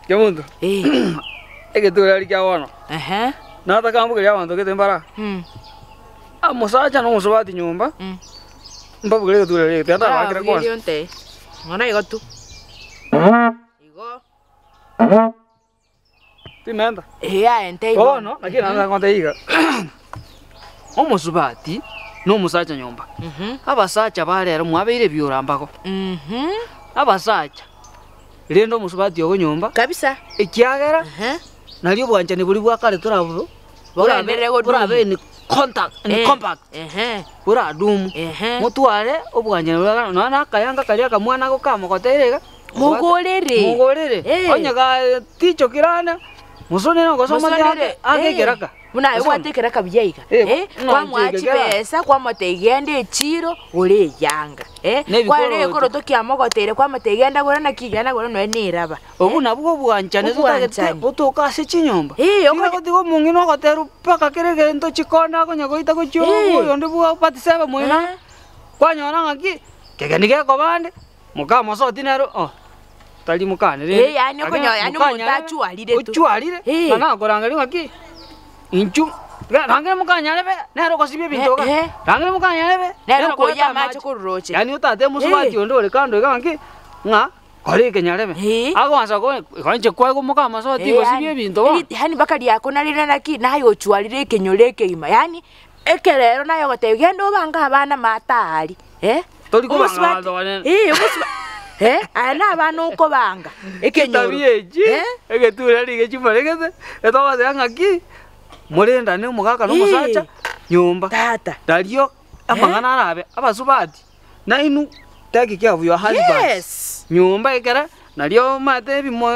Kemunto, Eh, egetura aria kia bono, ehe, nataka mbugerie abanto gete mbara, mm, omosacha na omosubati nyomba, mm. mbabugerie egetura eria gete ntabakire Orabugerie kwanza. ontebie. Bono igo tu. Igo. Timenta. Ee aye ntebie bono. Bono, naki naende nagontebia iga, omosubati na omosacha nyomba, abasacha ba rero mwabeire ebiora mbago, abasacha rende omosubati ogo nyomba, Kabisa. ekiagera nario obwanchani boria bwa kare torabe Bogenderere godumu. borabe in contact in compact, boradumu, motware obwanchani boria bwa kare, nonya na akayanga karia akamwana ako kamogoteire iga. Mogorere. Mogorere. Eh. Onye ga tichoki rande, mosonere ogosoma Mosonere, ake ake eh. ekeraka. Buna aye Osome. obwate ekeraka buya iga, Eh, eh, ng'a kwamoa inche ekekera. chibesa, kwamotebia genda echiro, gora eyanga, eh, Na kwarora ebikoroto. egekoroto kiamogoteire kwamotebia genda gora naki genda gora nonya na eraba, Obwo nabwo obwanchani totagete Obwanchani. botoka ase chinyomba. Eh, Tiga okonya- gotiga omong'ina ogoterwa mpaka kera egento chikonda akonya goita gochia Eh. oyonde bwa Batiseba moino, Eh. kwanyora ng'aki, kegeni gekoba ande. Mokamosoti nere oh, tari mokane rende. Eh, yaani okonyo- yaani omonto achwarire tu. Ochwarire, Eh. ng'a nakorangeria ng'aki, inchu, ra- rangeria mokanyarebe, nere ogosibia ebinto iga, Eh, eh. rangeria mokanyarebe, Nere okoreta okoyia amache korwa roche. Yaani otate mosubati Eh. onde ore kando iga ng'aki, ng'a kora ekenyarebe. Eh. Agoansa ko igo inche kwaigwa mokamosoti Eh, gosibia yaani, ebinto bono. eri- yaani mpaka riakonarire naki, naye ochwarire ekenyoro ekegima, yaani ekerero naye ogotebia genda obange abana maata aria, eh. Tori kobanga Omosubati- abanto banene. Eh, omosuba eh, aya na abana okobanga, ekenyoro. Chitabia echi, Eh, egetura riga chibaregete, etogoteba ng'aki, morendane omogaka na omosacha, Eh. nyomba. tata. Nario, amang'ana arabe, abasubati, nainwe take care of your husbands. Yes. Nyomba ekere, nario omanyete ebimo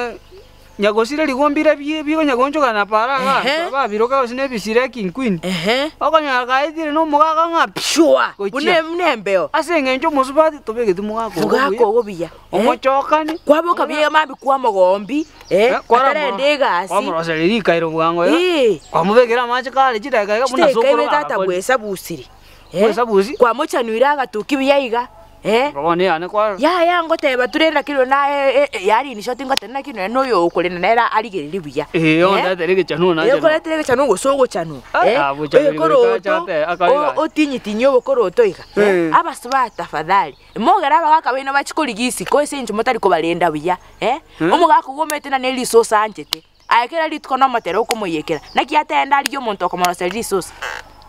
nyagosire rigombe riria bi bikonya goonchokana para igaa, Ehe. babiroka gose na ebisire king queen. Ehe. Okonyora kaetire na omogaka ng'a pi! Sure. Gochia. Buna buna embeo. Ase eng'encho omosubati tobegeti mogaka ogo Mogaka buya, ogo buya. Eh. omochokani, Kwaboka buya mambia kwamogombi, eh, atarenda egasi. kwamoroseria rikairo bwango iga, Eh. kwamobekera amache kare chidakika iga buna Chidakika sokoro ibere tata bagakora. bwesabusiri. Eh. Bwesabusiri. Kwamochanwire agatuki buya iga, eh. Bono yane kwa Yaya ngoteba ture naki rirorio naye eh, yaani in short ngoteba naki nonya na oyo okorenda nere arigererie buya. Eh, ondetere egechanwa Eh, nachanwa. okoretera egechanwa gose ogochanwa, Ah, eh, ah, bochanwa oyokoroto, goika achate akore o- egasi. otinyitinyie obokoroto iga, eh, Eh. abasubati tafadhali, mogere abagaka baino bachie korigia isiko ase eng'encho motari kobarenda buya, eh, Eh. omogaka oywo omanyete nane risosa anchete, aye kera rituko nomotera okomoiyekera, naki atagende arigie omonto okomoroseria risosa.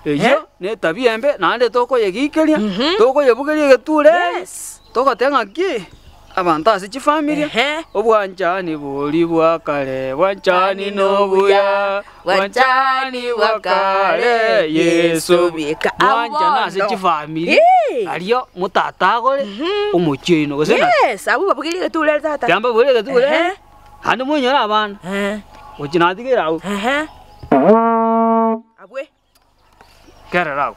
Eyio ne etabia embe naende tokoyegikeria, tokoyebugeria egeture eye, Yes. togoteba ng'aki, abanto ase chifamilia, Ehe. obwanchani boria bwa kare, bwanchani nobuya, bwanchani bwa kare, Yeso bweka. Mwanchane ase Abono. chifamilia, Ee. aria motatagore omochie oino gose naki? Yes, abwo babugerie egeture ere tata. Tiga mbabugerie egeture Ehe. ere, naende moinyore abana, Ehe. gochia natigeire abwo. Ehe. Abwe. Kerera agwo.